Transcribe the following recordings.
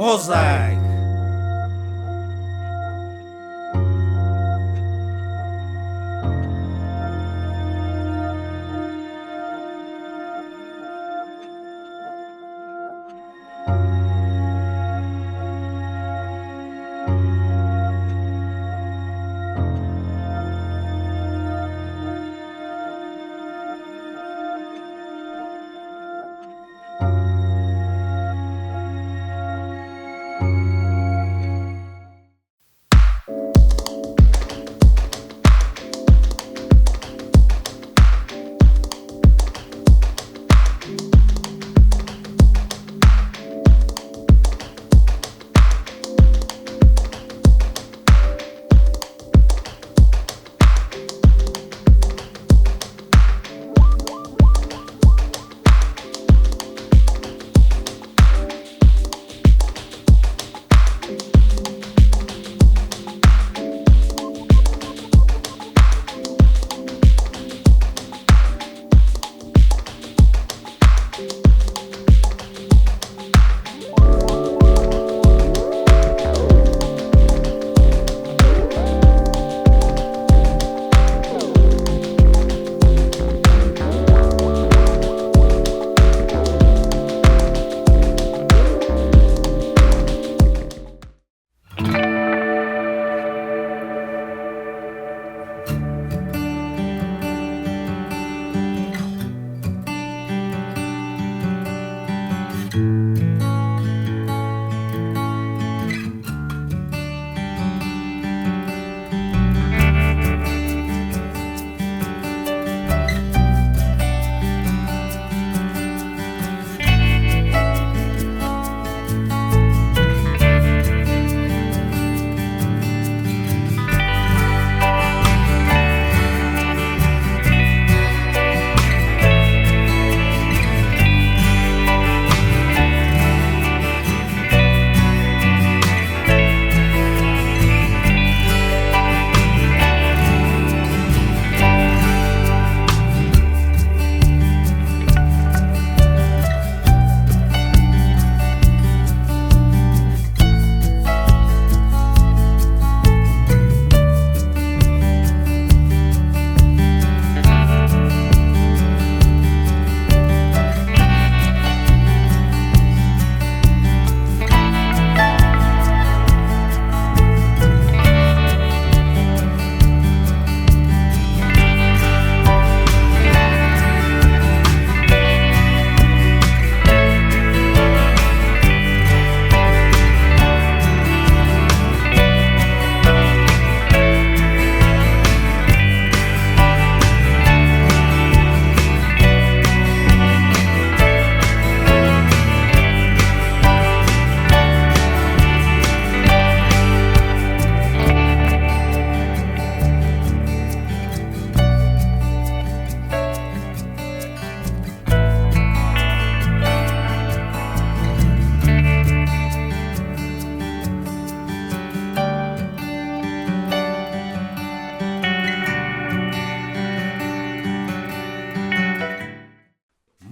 Mosaic.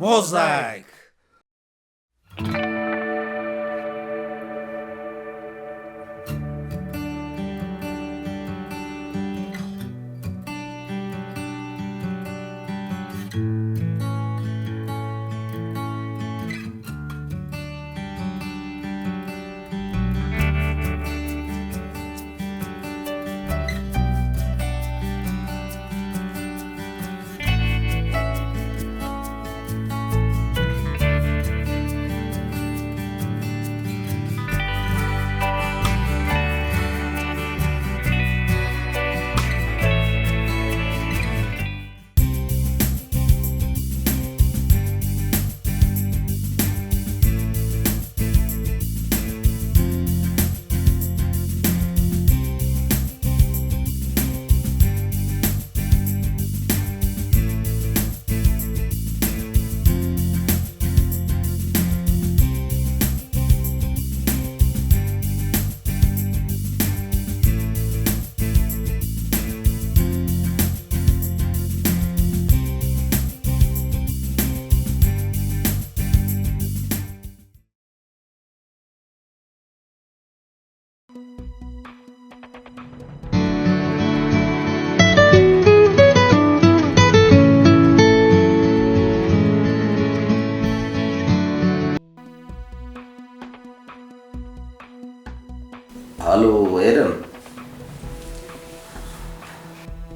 Mosaic.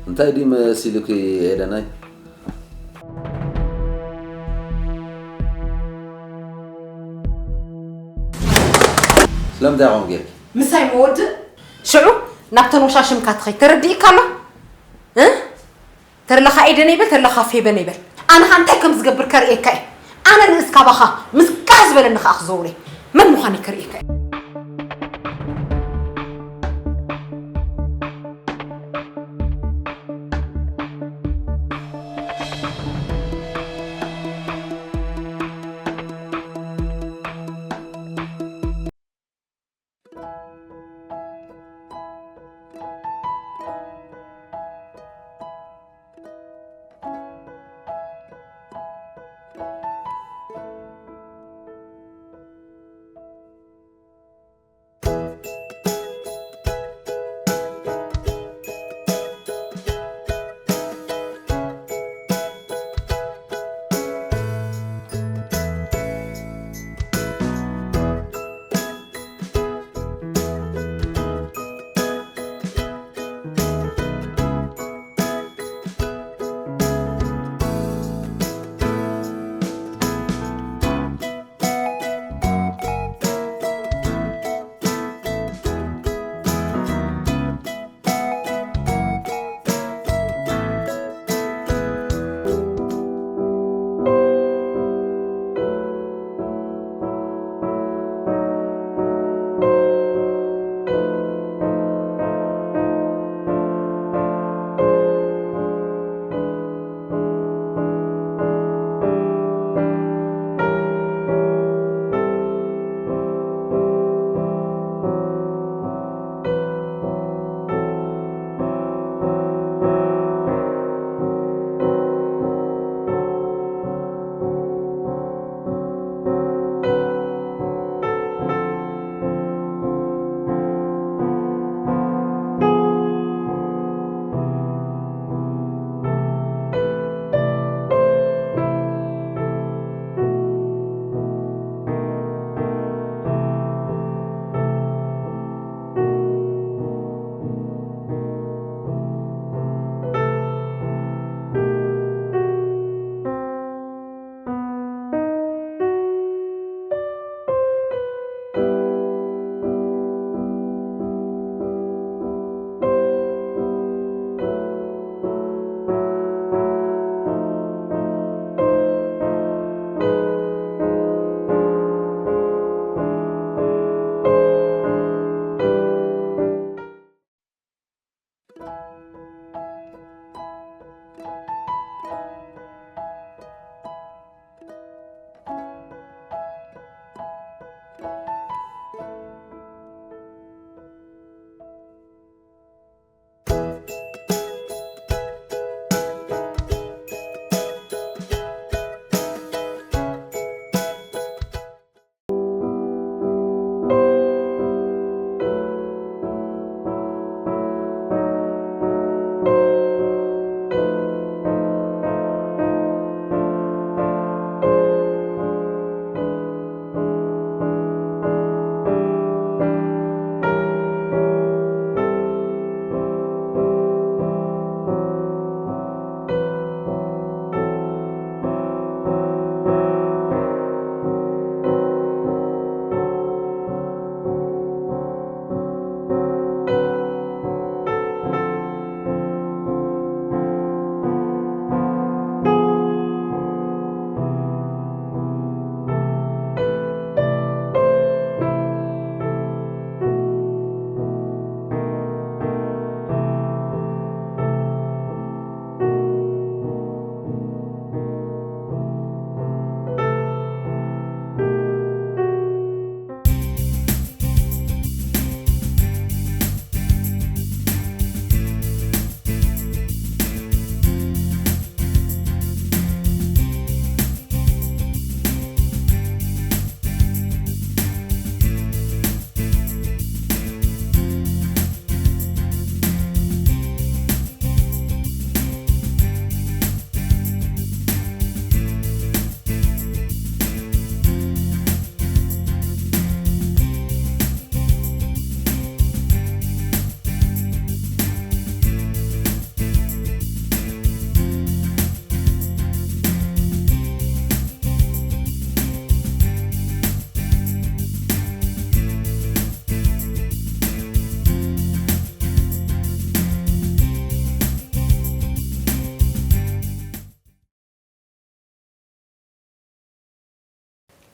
እንታይ ድዩ መሲሉኪ ኤደናይ? ስለምንታይ ከምኡ ጌርኪ? ምሳይ መወድእ? ሽዑ ናብተን ወሻሽምካ ትኸይ ተረዲእካ ኣሎ? እ? ተለኻ ኤደን ይበል፣ ተለኻ ፌበን ይበል። ኣነ ኸኣ እንታይ ከም ዝገብር ከርእየካ እየ። ኣነ ንእስ ካባኻ ምስ ጋህ ዝበለኒ ኸኣ ክዘውር እየ። መን ምዃነይ ከርእየካ እየ።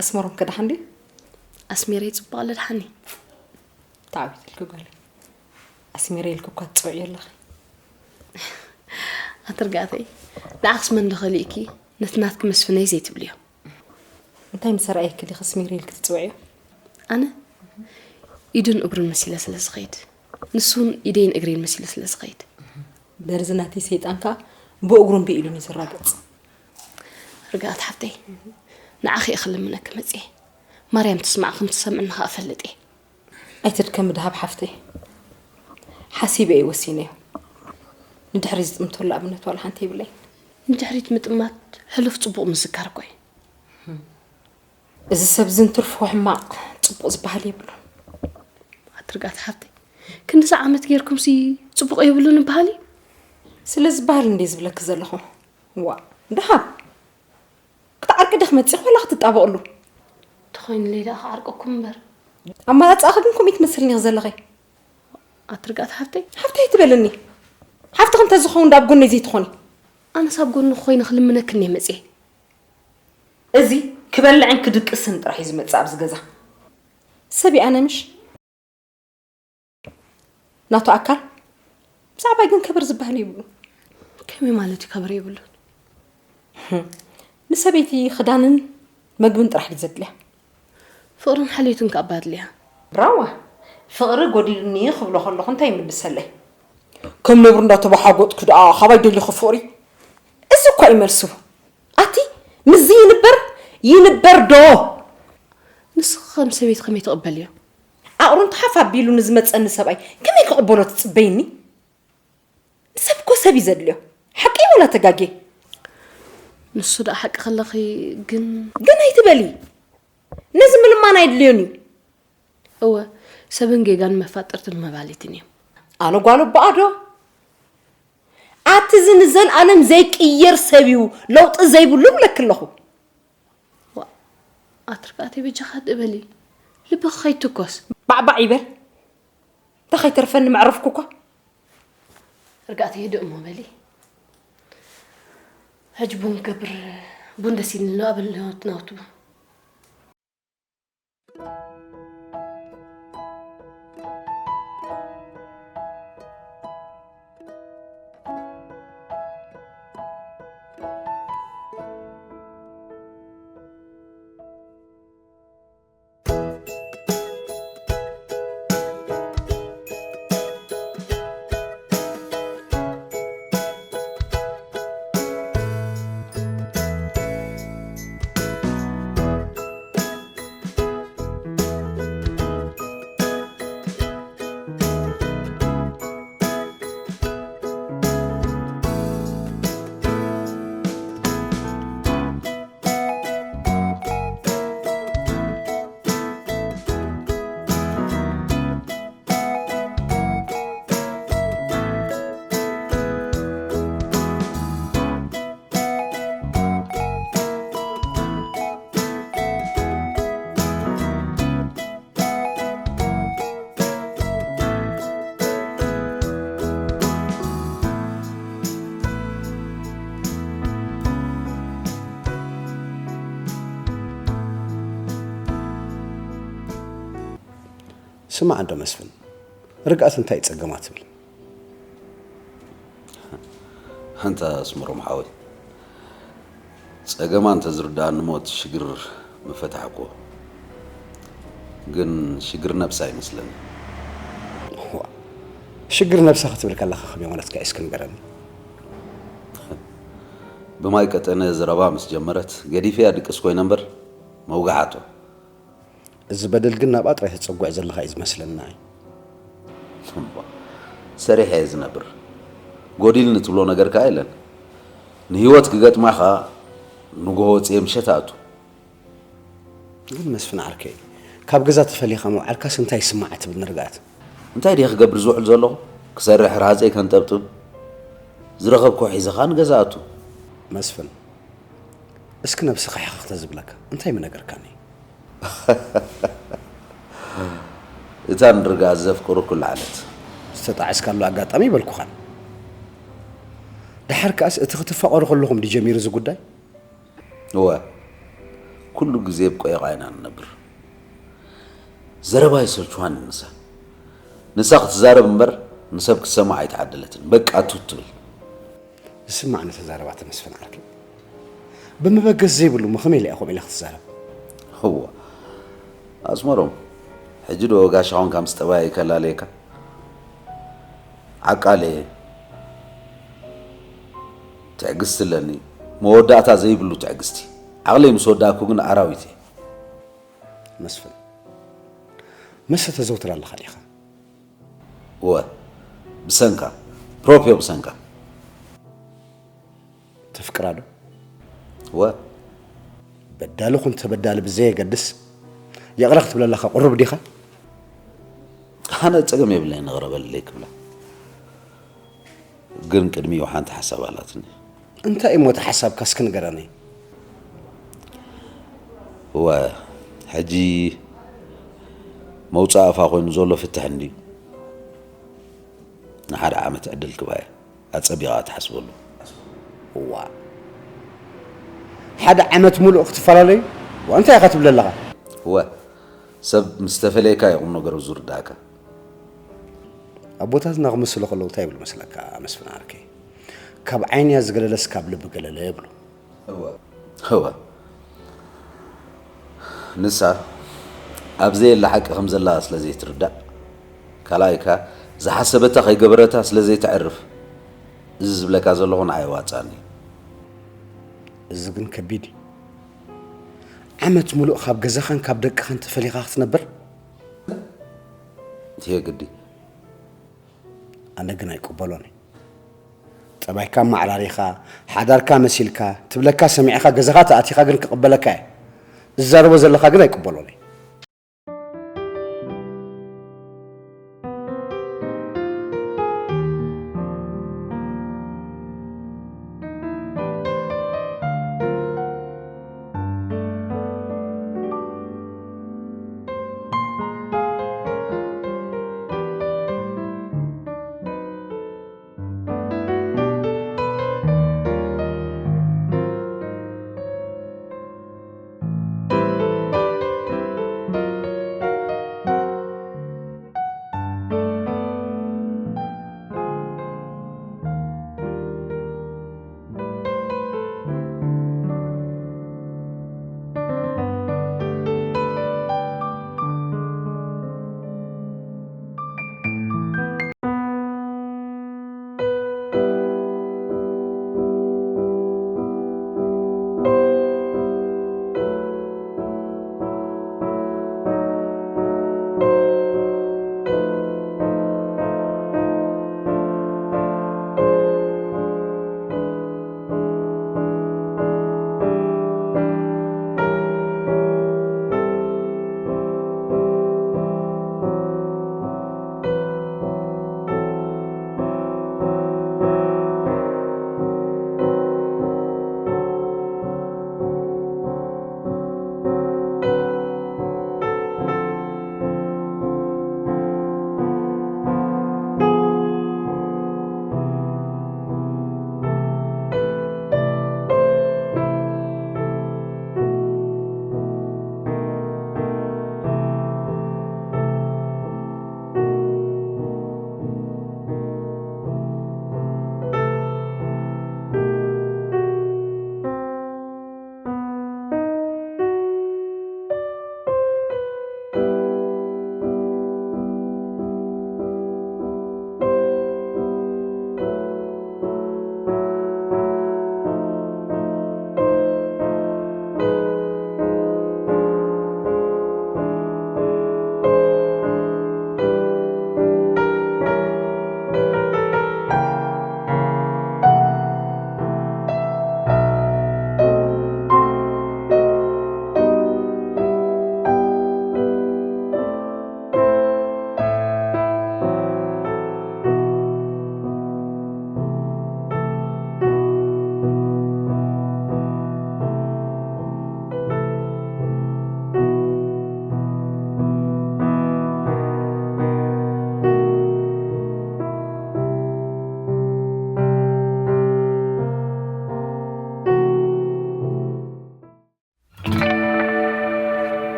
ኣስመሮም ከ ደሓን ድዩ? ኣስሜረይ ጽቡቕ ኣሎ ደሓን እዩ። ተዓዊትልኪ ጓለይ። ኣስሜረ ኢልኪ እኳ ትጽውዕዮ ኣለኺ። ኣቲ ርግኣተይ፣ ንዓኽስ መን ዶ ከሊእኪ ነቲ ናትኪ መስፍነይ ዘይትብልዮ? እንታይ ምስ ኣርኣየኪ ዲኺ ኣስሜረ ኢልኪ ትጽውዕዮ? ኣነ ኢዱን እግሩን መሲለ ስለ ዝኸይድ፣ ንሱ እውን ኢደይን እግረይን መሲሉ ስለ ዝኸይድ። በርዚ ናተይ ሰይጣን ከኣ ብእግሩን ብኢዱን እዩ ዝራገጽ። ርግኣት ሓፍተይ፣ ንዓኺ እየ ክልምነኪ መጽየ። ማርያም ትስማዕ ከም ትሰምዕኒ ከኣ እፈልጥ እየ። ኣይትድከሚ ደሃብ ሓፍተይ፣ ሓሲበ እየ ወሲነዮ። ንድሕሪ ዝጥምተሉ ኣብነት ዋላ ሓንቲ የብለይ። ንድሕሪት ምጥማት ሕሉፍ ጽቡቕ ምዝካር እኮ እዩ። እዚ ሰብ እዚ እንትርፎ ሕማቕ ጽቡቕ ዝበሃል የብሉን። ኣትርጋት ሓፍተይ፣ ክንድዚ ዓመት ጌርኩምሲ ጽቡቕ የብሉን ይበሃል እዩ። ስለ ዝበሃል እንደ ዝብለኪ ዘለኹ። ዋ፣ ደሃብ ክትዓርቂ ድኽ መጺኺ ወላ ክትጣበቕሉ? ተኾይኑለይ ደኣ ክዓርቀኩም እምበር። ኣመላጽኣኺ ግን ከምኡ ትመስልኒ ዘለኺ። ኣትርጋት ሓፍተይ። ሓፍተይ ትበልኒ። ሓፍትኺ እንተዝኸውን ዳብ ጎነይ ዘይትኾኒ። ኣነስ ኣብ ጎንኺ ኮይነ ክልምነክን እየ መጽየ። እዚ ክበልዕን ክድቅስን ጥራሕ እዩ ዝመጽእ ኣብዚ ገዛ። ሰብ እየ ኣነ ምሽ? ናቱ ኣካል ብዛዕባይ ግን ከበር ዝበሃል የብሉን። ከመይ ማለት እዩ ከበር የብሉን? ንሰበይቲ ክዳንን መግብን ጥራሕ ድዩ ዘድልያ? ፍቕርን ሓልዮትን ከኣ እባ ኣድልያ። ብራዋ! ፍቕሪ ጎዲሉኒ ክብሎ ከለኹ እንታይ ይምልሰለይ? ከም ነብሪ እንዳተበሓጎጥኩ ደኣ ካባይ ደሊኺ ፍቕሪ? እዚ እኳ እዩ መልሱ። ኣቲ ምስዚ ይንበር ይንበር ዶ? ንስኺ ከም ሰበይቲ ከመይ ትቕበልዮ? ኣቑሩንቱ ሓፍ ኣቢሉ ንዝመጸኒ ሰብኣይ ከመይ ክቕበሎ ትጽበይኒ? ንሰብ እኮ ሰብ እዩ ዘድልዮ። ሓቀይ ወላ ተጋግየ? ንሱ ደኣ ሓቂ ከለኺ ግን ግን ኣይትበሊ። ነዚ ምልማን ኣይድልዮን እዩ። እወ ሰብን ጌጋን መፋጠርትን መባሊትን እዮም። ኣነ ጓል ኣቦኣ ዶ? ኣቲ እዚ ንዘልኣለም ዘይቅየር ሰብ እዩ ለውጢ ዘይብሉ እብለኪ ኣለኹ። ኣትርጋእተይ በጃኻ ደእ በሊ ልብኺ ከይትኮስ። ባዕባዕ ይበል እንታይ ከይተርፈኒ መዕረፍኩ እኳ። ርጋእተይ ህድእ እሞ በሊ። ሕጂ ቡን ክገብር ቡን ደስ ኢልኒ ኣለዋ በሊ ናውቱ። ስማዕ እንዶ መስፍን፣ ርግኣት እንታይ እዩ ጸገማ ትብል? ኣንታ ኣስመሮም ሓወይ፣ ጸገማ እንተዝርድኣኒ እሞ እቲ ሽግር ምፈታሕክዎ። ግን ሽግር ነብሳ ይመስለኒ። ሽግር ነብሳ ክትብል ከለኻ ከመይ ማለትካ እዩ እስኪ ንገረኒ? ብማይ ቀጠነ ዘረባ ምስ ጀመረት ገዲፈያ ድቅስ ኮይነ እምበር መውጋሓቶ። እዚ በደል ግን ናብኣ ጥራይ ተጸጉዕ ዘለኻ እዩ ዝመስለኒ ንዓይ። እምባ፣ ሰሪሐ እየ ዝነብር። ጎዲልኒ ትብሎ ነገር ከኣ የለን። ንህይወት ክገጥማ ከኣ ንግሆ ወጽየ ምሸት እኣቱ። ግን መስፍን ዓርከይ፣ ካብ ገዛ ተፈሊኻ ምውዓልካስ እንታይ ይስማዓ ትብል ንርግኣት? እንታይ ድየ ክገብር ዝውዕል ዘለኹ? ክሰርሕ ርሃጸይ ከንጠብጥብ፣ ዝረኸብክዎ ሒዘ ከኣ ንገዛ እኣቱ። መስፍን፣ እስኪ ነብስኻ ሕኽኽ ተዝብለካ እንታይ ምነገርካኒ? እታ ንርግኣት ዘፍቅሩ ኩሉ ዓለት። ዝተጣዕስካሉ ኣጋጣሚ ኣይበልኩኻን። ደሓር ከኣስ እቲ ክትፋቐሩ ከለኹም ድዩ ጀሚሩ እዚ ጉዳይ? እወ። ኩሉ ግዜ ብቆይቓ ኢና ንነብር። ዘረባ ይሰልችዋን ንሳ። ንሳ ክትዛረብ እምበር ንሰብ ክትሰማዕ ኣይተዓደለትን። በቃ ቱት ትብል። ዝስማዕ ንተዛረባ ተመስፍን ዓርከይ። ብመበገስ ዘይብሉ ሞ ከመይ ኢላ እያ ከምኡ ኢላ ክትዛረብ? እዋ ኣስመሮም፣ ሕጂ ዶ ጋሻ ኾንካ ምስ ጠባይ ከላለየካ? ዓቃለ እየ። ትዕግስቲ ኣለኒ። መወዳእታ ዘይብሉ ትዕግስቲ። ዓቕለይ ምስ ወዳእኩ ግን ኣራዊት እየ። መስፍን፣ መስተ ተዘውትር ኣለኻ ዲኻ? እወ፣ ብሰንካ። ፕሮፕዮ ብሰንካ። ተፍቅራ ዶ? እወ። በዳሊ ኹን ተበዳሊ ብዘየገድስ ይቕረ ክትብለለኻ ቁሩብ ዲኻ? ኣነ ጸገም የብለይን፣ ንቕረ በልለይ ክብላ። ግን ቅድሚኡ ሓንቲ ሓሳብ ኣላትኒ። እንታይ እሞ እቲ ሓሳብካ እስኪ ንገረኒ። እወ፣ ሕጂ መውጻእ ኣፋ ኮይኑ ዘሎ ፍትሕ እንድዩ። ንሓደ ዓመት ዕድል ክባ እያ። ኣጸቢቓ ትሓስበሉ። እዋ፣ ሓደ ዓመት ሙሉእ ክትፈላለዩ? ዋ፣ እንታይ ኢኻ ትብል ዘለኻ? እወ፣ ሰብ ምስ ተፈለየካ እዩ ቁም ነገሩ ዝርዳእካ። ኣቦታትና ክምስሉ ከለዉ እንታይ ይብሉ መስለካ መስፍን ዓርከይ? ካብ ዓይኒ እያ ዝገለለስ ካብ ልቢ ገለለ ይብሉ። እወ፣ ንሳ ኣብ ዘየለ ሓቂ ከም ዘላ ስለ ዘይትርዳእ፣ ካልኣይ ከኣ ዝሓሰበታ ከይገበረታ ስለ ዘይተዕርፍ፣ እዚ ዝብለካ ዘለኹ ንዓይ የዋጽኣኒ እዩ። እዚ ግን ከቢድ እዩ። ዓመት ሙሉእ ካብ ገዛኻን ካብ ደቅኻን ተፈሊኻ ክትነብር? የግዲ። ኣነ ግን ኣይቅበሎን እየ። ጠባይካ ኣመዓራሪኻ፣ ሓዳርካ መሲልካ፣ ትብለካ ሰሚዕኻ ገዛኻ ተኣቲኻ ግን ክቕበለካ እየ። ዝዛረቦ ዘለኻ ግን ኣይቅበሎን እየ።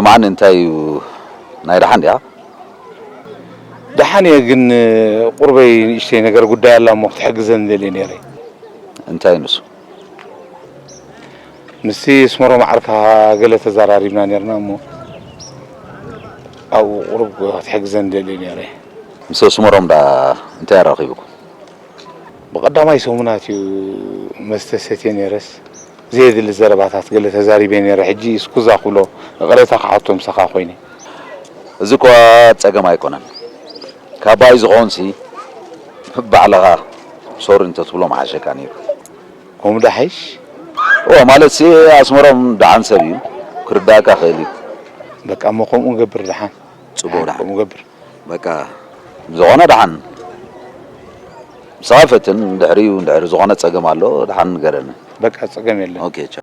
ማን እንታይ እዩ? ናይ ደሓን ድያ? ደሓን እየ፣ ግን ቁርበይ ንእሽተይ ነገር ጉዳይ ኣላ እሞ ክትሕግዘን ደልየ ነይረ። እንታይ ንሱ? ምስቲ ኣስመሮም ዓርካ ገለ ተዘራሪብና ነርና እሞ ኣብኡ ቁሩብ ክትሕግዘን ደልየ ነይረ። ምስ ኣስመሮም ዳ እንታይ ኣራኺብኩም? ብቐዳማይ ሰሙናት እዩ መስተ ሰትየ ነይረስ፣ ዘየድሊ ዘረባታት ገለ ተዛሪበ ነይረ። ሕጂ እስኩዛ ክብሎ ይቕሬታ ክሓቶ ምሳኻ ኮይነ። እዚ እኳ ጸገም ኣይኮነን። ካባይ ዝኾንሲ ባዕልኻ ሶሪ እንተትብሎ ምሓሸካ ነይሩ። ከምኡ ዶ ሓይሽ? እወ፣ ማለትሲ ኣስመሮም ደሓን ሰብ እዩ፣ ክርዳእካ ክእል እዩ። በቃ እሞ ከምኡ ገብር ደሓን። ጽቡቕ ደሓን። ከምኡ ገብር። በቃ ዝኾነ ደሓን ምሳኻ ፈትን፣ ድሕሪኡ እንድሕር ዝኾነ ጸገም ኣሎ ደሓን ንገረኒ። በቃ ጸገም የለን። ኦኬ፣ ቻው።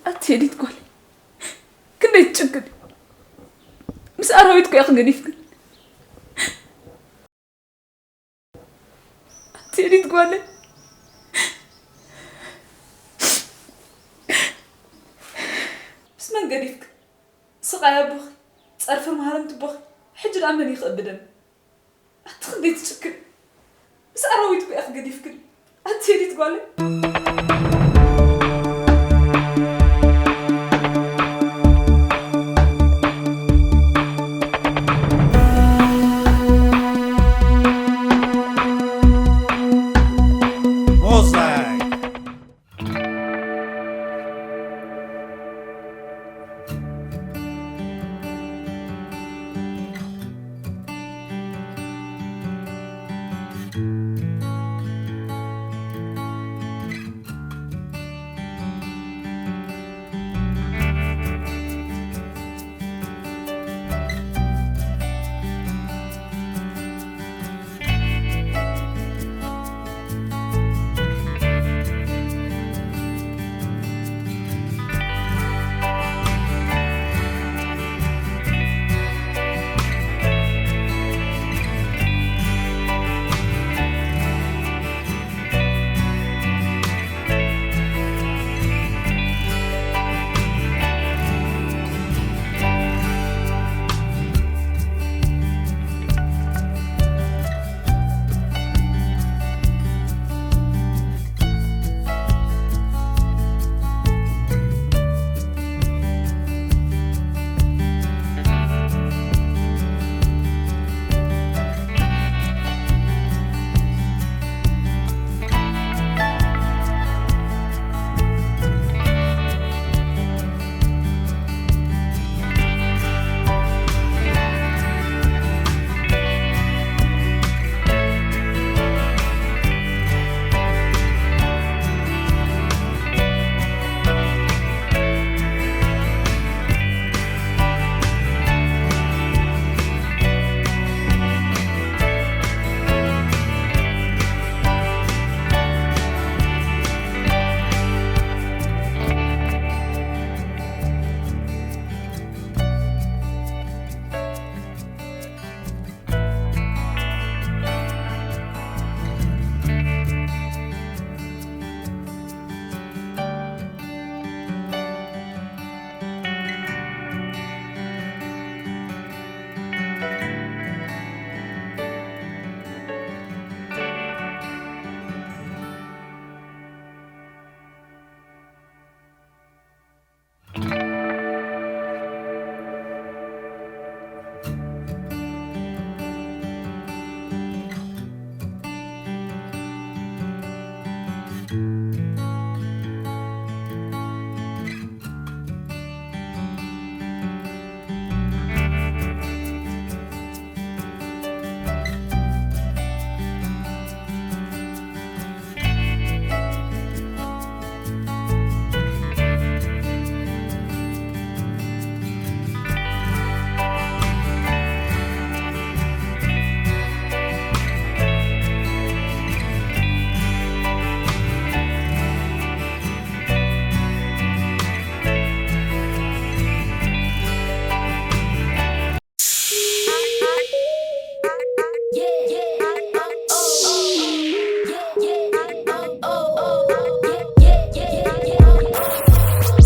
ኣቲ ዮዲት ጓል፣ ክንደይ ትጭክን! ምስ ኣራዊት እኮ ኢኺ ገዲፍክን። ኣቲ ዮዲት ጓል፣ ምስ መን ገዲፍክን? ስቓይ ኣቦኺ፣ ጸርፊ መሃረምቲ ኣቦኺ፣ ሕጂ ደኣ መን እዩ ክእብደኒ? ኣቲ ክንደይ ትጭክን! ምስ ኣራዊት እኮ ኢኺ ገዲፍክን። ኣቲ ዮዲት ጓል፣